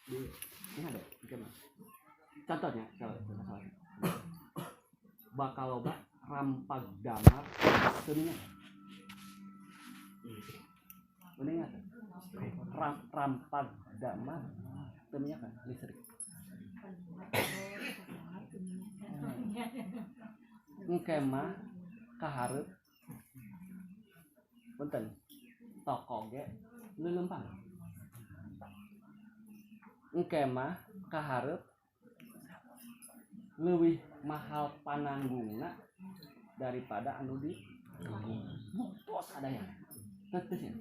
di ini ada gimana? Contohnya, kalau masalah bakal loba rampag damar teu minyak. Rampag damar teu minyak kan listrik. Engke mah kahareup punten toko ge leuleumpang. Engke mah kahareup leuwih mahal pananggungna daripada anu di buktos adanya. Tetes ya.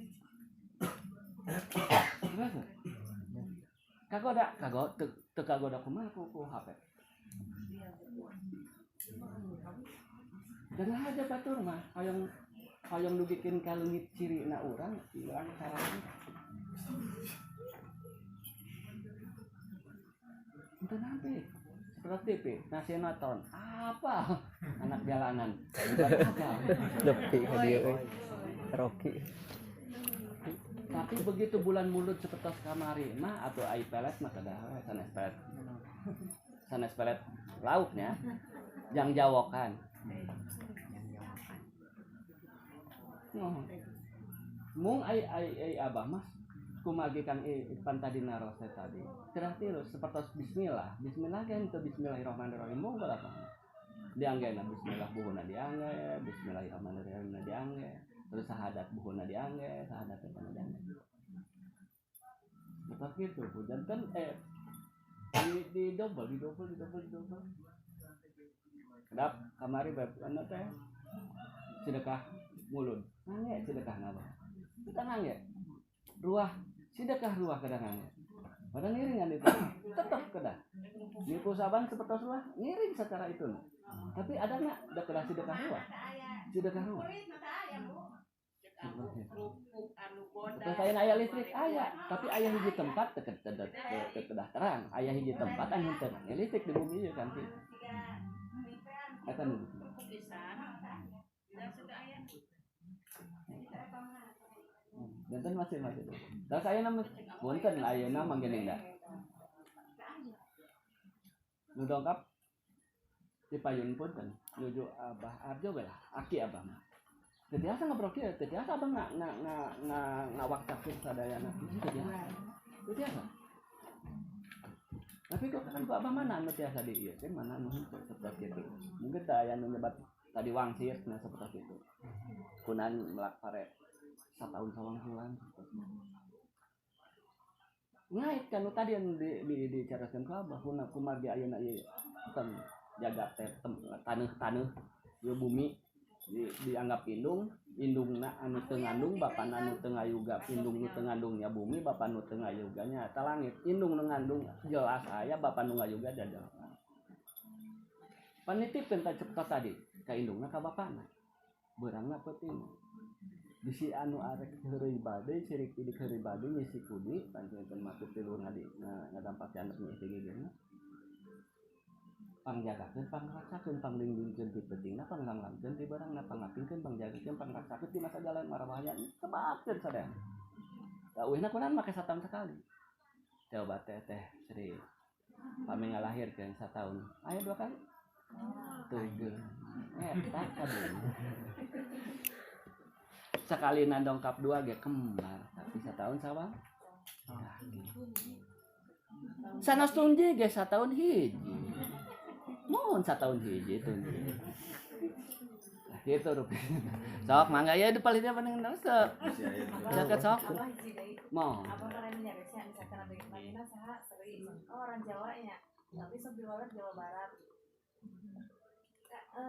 Kagoda, kago teu kagoda kumaha ku HP. Dan aja batur mah hoyong hoyong dugikeun ka leungit cirina urang ilang carana. Entah nanti seperti TV nasional apa anak jalanan
nepi ka dieu euy Rocky.
Tapi begitu bulan mulut seperti kamari mah atau ai pelet mah kedah sanes pelet. Sanes pelet lauknya jang jawokan. Mung ai ai ai abah mah kumagi kang pan tadi naros tadi. Cerah tilu seperti bismillah. Bismillah kan teu bismillahirrahmanirrahim mung berapa? Dianggena bismillah buhuna diangge, bismillahirrahmanirrahim diangge. Terus sahadat buhuna diangge, sahadat eta diangge. Betul gitu, Bu. Janten di double, di double, di double, di double. Kedap kamari bab anu teh sedekah mulud. Nangge sedekah ngapa? Kita nangge. Ruah, sedekah ruah kadang nangge. Padahal ngiringan itu tetap kedah. Nipu saban seperti ruah ngiring secara itu. Tapi ada nggak da kedah sedekah ruah? Sedekah ruah. Terus saya aya listrik aya, tapi aya hiji tempat teu kedah terang, aya hiji tempat anu teu listrik di bumi ieu kan kitu. Eta nu. Janten masih masih. Terus aya nama punten ayeuna mah geuning da. Nu dongkap di payun punten nuju Abah Arjo we lah, aki abah mah. Teu biasa ngobrol kieu, teu biasa abah ngawaktakeun sadayana. Teu biasa. Teu biasa. Tapi kok kan ku abah mana anu tiasa di ieu teh mana anu henteu seperti itu. Mungkin teu aya anu nyebat tadi wangsit nah seperti itu. Kunan melak pare satahun sawangsulan. Ngait kan nu tadi anu di dicaraskeun ku abah kuna kumargi ayeuna ieu teng jaga teh taneuh-taneuh ieu bumi dianggap indung, indungna anu teu ngandung, bapana anu teu ngayuga, indung nu teu ngandungnya bumi, bapa nu teu ngayuga nya eta langit. Indung nu ngandung jelas aya, bapa nu ngayuga jelas. Panitipkeun ta cepet tadi ka indungna ka bapana. Beurangna peuting. Bisi anu arek heureuy bade, sirik idik heureuy bade ngisi kudi, panjenengan matur tilu ngadi ngadampak anak ngisi gigirna. Pangjagakeun, pangraksakeun, panglindungkeun ti peutingna, panglanglangkeun ti barangna, pangapingkeun, pangjagakeun, pangraksakeun ti masa jalan marabahaya sebakeun sadayana. Da eueuhna kunaon make satahun sakali. Coba teh teh Sri pami ngalahirkeun sataun. Aya 2 kali. Tuh. Eta kabeh. Sekali nandongkap 2 ge kembar, tapi satahun sawang. Sanes tungji ge satahun hiji. Mohon satahun hiji itu. Gitu rupiah. Sok mangga ya di palihnya paling sok. Jaket sok. Mau.
Apa keren nyaresnya misalkan ada mana saha Sri. Oh, orang Jawa nya. Tapi sok diwaler Jawa Barat.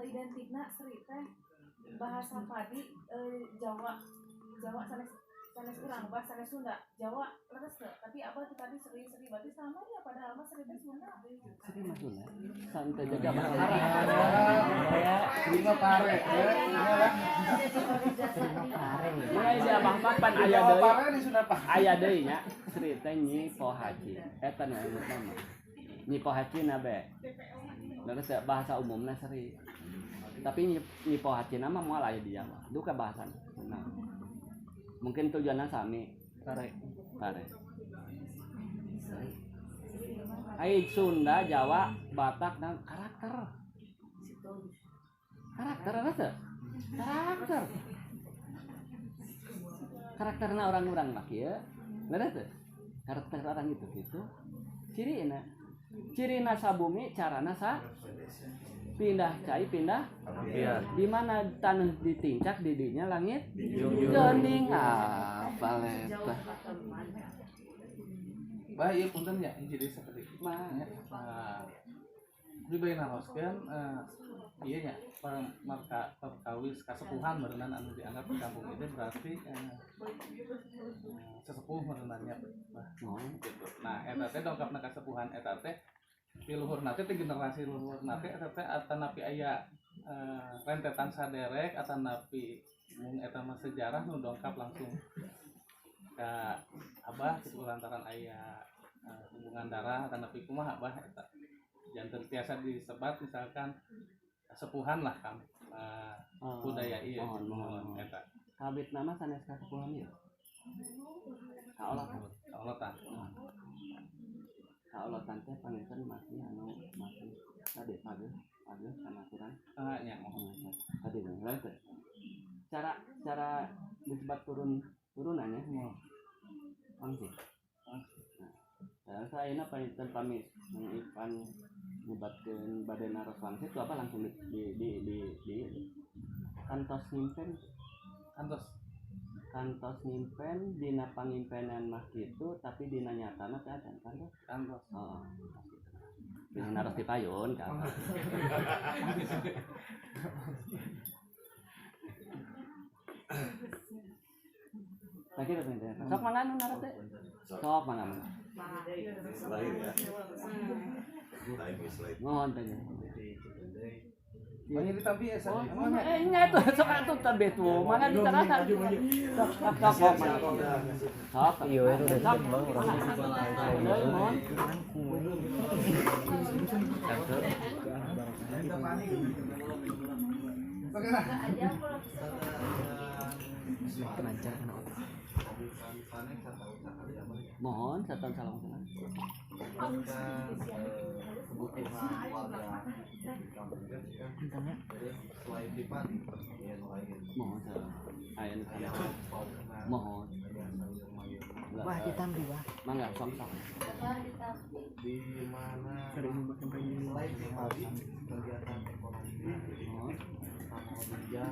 Identikna Sri teh bahasa padi Jawa Jawa sanes sanes urang bahasa sanes Sunda Jawa leres teu tapi abah tuh tadi Sri Sri berarti sama ya padahal mah Sri teh Sunda.
Sri mah Sunda. Santai jaga bahasa.
Sri mah pare.
Mulai si abah mah pan aya deui. Aya deui nya Sri teh Nyi Pohaci. Eta nu anu mah. Nyi Pohaci na be. Leres bahasa umumna Sri. Tapi Nyi Pohaci na mah moal aya di Jawa. Duka bahasana. Nah. Mungkin tujuannya sami. Pare. Pare. Ai Sunda, Jawa, Batak dan karakter. Karakter apa tuh? Karakter. Karakterna orang-orang mah kieu. Bener tuh? Karakter orang itu gitu. Cirina. Cirina sabumi carana sa pindah cai pindah di mana tanah ditincak di dinya langit geuning apa eta.
Bah ieu punten nya jadi seperti mah. Nah, di bae naroskeun ieu nya marka perkawis kasepuhan meureunan anu dianggap di kampung itu berarti sesepuh meureunan nya bah gitu. Nah eta teh dongkapna kasepuhan eta teh di luhur nate teh generasi luhur nate eta teh atanapi aya rentetan saderek atanapi mung eta mah sejarah nu dongkap langsung ka abah kitu lantaran aya hubungan darah atanapi kumaha abah eta janten tiasa disebat misalkan kasepuhan lah kam budaya ieu mohon eta
kabit nama sanes kasepuhan ieu kaolotan
kaolotan
kaolotan teh panginten masih anu masih tadi pageuh pageuh kana aturan
nya
mohon tadi bener teh cara cara disebut turun turunannya wangsit. Nah, saya ayeuna panginten pamit mengipan nyebatkeun bade naros wangsit itu apa langsung di kantos nyimpen kantos nyimpen dina pangimpenan mah kitu tapi dina nyatana teh acan kantos
kantos
oh dina naros di payun ka tah kitu teh sok mangga nu naros teh sok mangga mangga
lahir ya
mohon teh
banyak ditampi ya
oh, nya itu sok atuh teh tuh mana ditarasan sok sok sok sok
iya itu udah bang orang
mohon mohon satu salam kenal
kebutuhan warga di kampung kan selain di padi
mohon mohon
wah ditampi wah
mangga sok sok
di mana selain di padi kegiatan ekonomi sama kerja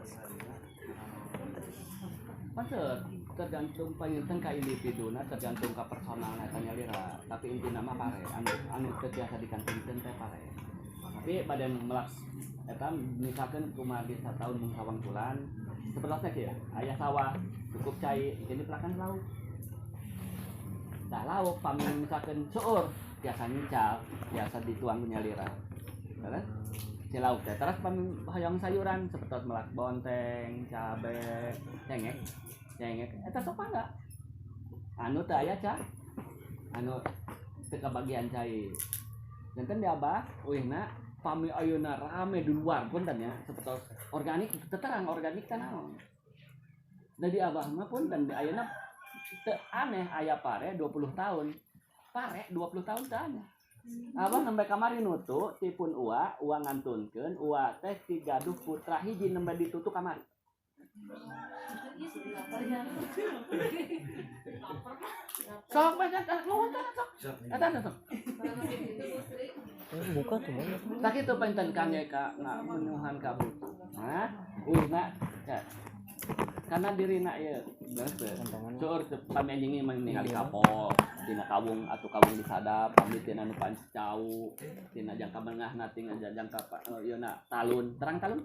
sehari-hari
Paseur tergantung panginten ka individuna tergantung ka personalna eta nyalira tapi intina mah pare anu anu teu tiasa dikantunkeun teh pare tapi badan melak eta misalkan kumaha di sataun mung sawangsulan sapertosna kieu aya sawah cukup cai jadi pelakan lauk tah lauk pami misalkan seueur tiasa ngincal tiasa dituang ku nyalira terus si lauk teh terus pami hoyong sayuran sapertos melak bonteng cabe cengek cengek eta sok mangga anu teu aya ca anu teu kabagian cai janten di abah uihna pami ayeuna rame di luar punten ya sapertos organik teu terang organik teh naon da di abah mah punten di ayeuna teu aneh aya pare 20 tahun pare 20 tahun teu aneh abah nembe kamari nutu tipun ua ua ngantunkeun ua teh tigaduh putra hiji nembe ditutu kamari sok bae nuhun teh sok eta sok
Buka tuh mana?
Tak itu panten kangge ka menuhan kabutuh. Hah? Uina karena dirina ieu seueur pami anjing mah ningali kapok tina kawung atau kawung disadap pami tina nu cau tina jangka menengah tina jangka ieu na talun terang talun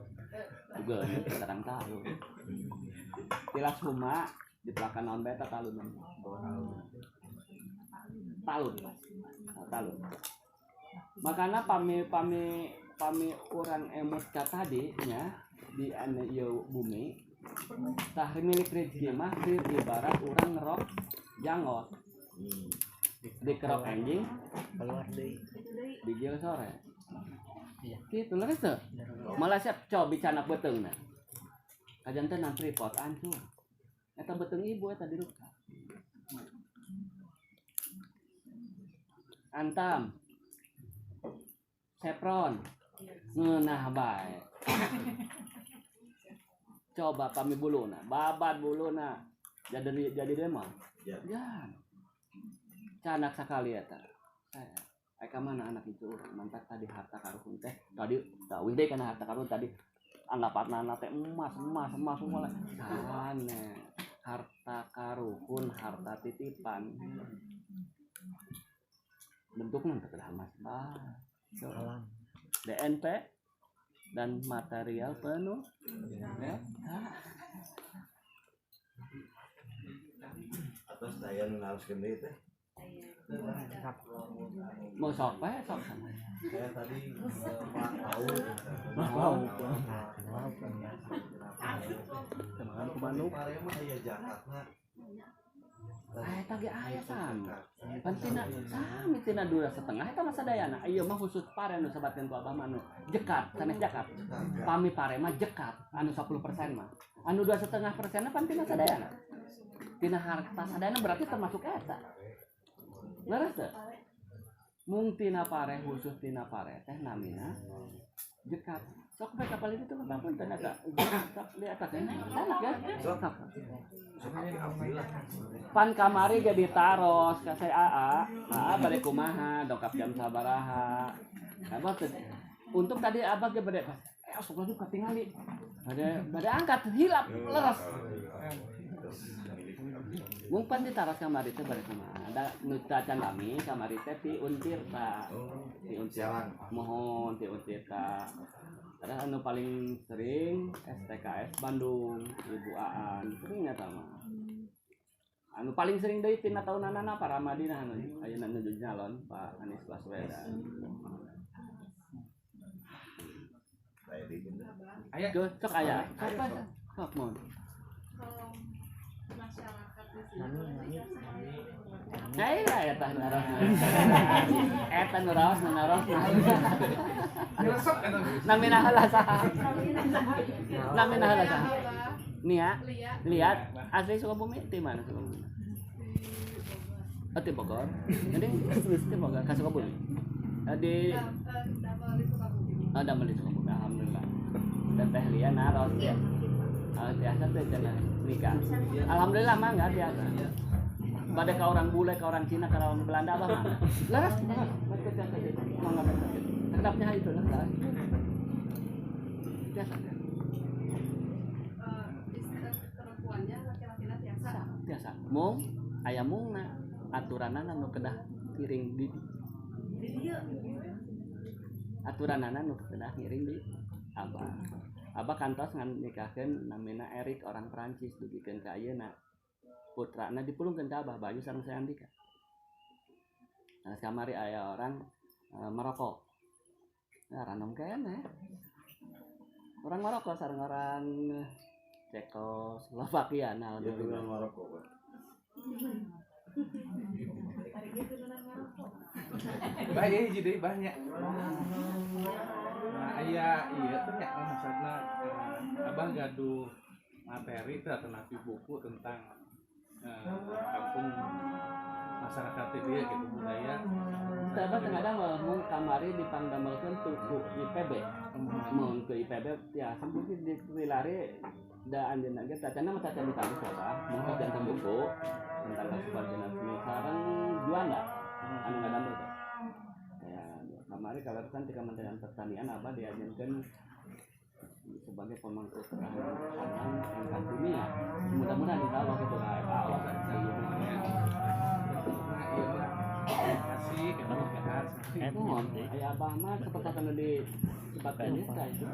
juga terang talun tilas huma dipelakan naon bae talun talun talun makana pami pami pami urang emut ka tadi nya di anu ieu bumi tah milik rezeki mah ibarat urang ngerok janggot dikerok anjing
keluar deui
digil sore kitu leres teu malah siap coba bicanak beuteungna kajantenan tripod hancur eta beuteung ibu eta diruka antam sepron ngeunah bae coba pami buluna babat buluna jadi demon ya canak sakali eta ai ka mana anak itu urang mantak tadi harta karun teh tadi tawih deui kana harta karun tadi anggapanna teh emas emas emas semua sane harta karuhun harta titipan bentukna teh emas bah DNP dan material penuh ya.
Atas daya nu naroskeun deui teh.
Mau sok bae sok sama.
Saya tadi mau
mau.
Makan ku Bandung. Mah aya jakatna.
Eta ge aya sami. Pan tina sami tina 2,5 eta mah sadayana. Ieu mah khusus pare nu sebatkeun ku abah mah anu jekat, sanes jakat. Pami pare mah jekat anu 10% mah. Anu 2,5% pan tina sadayana. Tina harta sadayana berarti termasuk eta. Leres teu? Mung tina pare khusus tina pare teh namina jekat. Sok bae kapal itu mah punten eta. Sok di atas ya. Sanak ya. Sok. Pan kamari ge ditaros ka saya AA, AA bade kumaha, dongkap jam sabaraha. Abah teh untung tadi abah ge bade pas astagfirullah katingali. Bade angkat hilap leres. Mung pan ditaros kamari teh bade kumaha. Da nu tacan lami kamari teh ti Untirta. Ti Untirta. Mohon ti Untirta. Ada anu paling sering STKS Bandung, Ibu Aan, sering eta mah. Anu paling sering deui tina taunanana Pak Ramadina anu ayeuna nuju nyalon Pak Anies Baswedan. Aya sok aya. Apa? Sok mun.
Masyarakat di sini.
Nah, eta narosna. Eta nu raosna narosna. Namina heula saha? Namina heula saha? Nia, lihat asli Sukabumi di mana Sukabumi? Oh, di Bogor. Jadi di Bogor ka Sukabumi. Di oh, damel di Sukabumi alhamdulillah. Dan teh Lia naros ya. Biasa teh cenah nikah. Alhamdulillah mah enggak biasa. Pada ke orang bule, ke orang Cina, ke orang Belanda apa mah. Leres, leres. Mangga tetapnya itu lah. Biasa.
Perempuannya laki-lakina biasa.
Biasa. Mung aya mungna aturanana nu kedah ngiring di dieu. Aturanana nu kedah ngiring di abah. Abah kantos ngan nikahkeun namina Erik orang Prancis dugikeun ka ayeuna. Putrana dipulungkeun ka abah Bayu sareng saya Andika. Nah, kamari aya orang Maroko. Nah, random keneh. Orang Maroko sareng orang Cekoslovakia nah
alhamdulillah Maroko, Pak.
Bahaya hiji deui banyak. Nah, aya ieu teh nya maksudna abah gaduh materi teh atanapi buku tentang kampung masyarakat itu ya gitu budaya.
Abah teu ngadamel mung kamari dipangdamelkeun tuku IPB. Mun ke IPB tiasa mungkin dilari da anjeunna ge tacana mah tacan ditulis abah, mun janten buku tentang kasubarjana sareng Juanda anu ngadamel teh. Ya, kamari Kamari kalau kan di Kementerian Pertanian abah diajarkan sebagai pemangku ketahanan tingkat dunia. Mudah-mudahan insya Allah gitu lah, ya Allah.
Nah, iya mah. Kasih kemudahan.
Mohon, aya abah mah seperti di sebat itu.